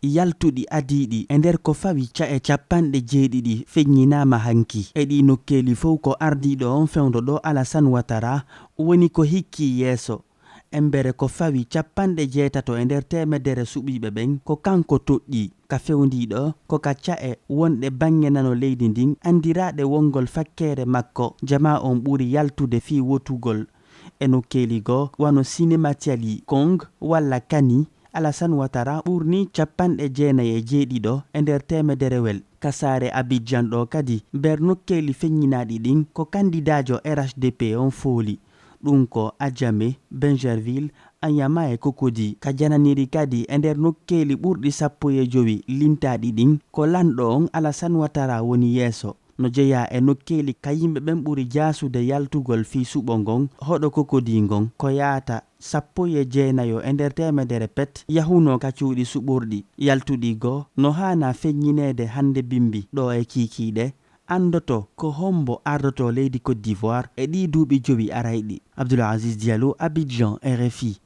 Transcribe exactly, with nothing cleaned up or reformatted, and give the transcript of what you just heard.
Yaltuɗi adiiɗi e nder ko fawi ca'e capanɗe jeeɗiɗi feññinaama hanki. E ɗii nokkeeli fof ko ardiiɗo on fewndo ɗo Alassane Ouattara woni ko hikkii yeeso. Embere ko fawi capanɗe jeetato e nder teemedere suɓiiɓe ɓen ko kanko toɗɗii. Ka fewndiiɗo ko ka ca'e wonɗe baŋŋe nano leydi ndin anndiraaɗe wonngol fakkeere makko, jamaa on ɓuri yaltude fii wotugol. E nokkeeli goo wano Sinematiali, Kong walla Kani, Alassane Ouattara ɓurnii capanɗe jeenay e jeeɗiɗo e nder teemederewel. Ka saare Abidjan ɗoo kadi, nder nokkeeli feññinaaɗi ɗin ko kandidaajo R H D P on fooli. Ɗum ko Adjamé, Bingerville, Anyama e Cocody. Ka jananiri kadi e nder nokkeeli ɓurɗi sappo e jowi lintaaɗi ɗin, ko lanɗo on Alassane Ouattara woni yeeso. No jeyaa e nokkeeli ka yimɓe ɓen ɓuri jaasude yaltugol fii suɓo ngon, hoɗo Cocody ngon, ko yaata sappo e jeenayo e nder teemedere pet yahunoo ka cuuɗi suɓurɗi. Yaltuɗi goo no haanaa feññineede hannde bimbi. Ɗoo e kiikiiɗe, anndoto ko hommbo ardotoo leydi Côte d'Ivoire e ɗii duuɓi jowi arayɗi. Abdoul Aziz Diallo, Abidjan, R F I.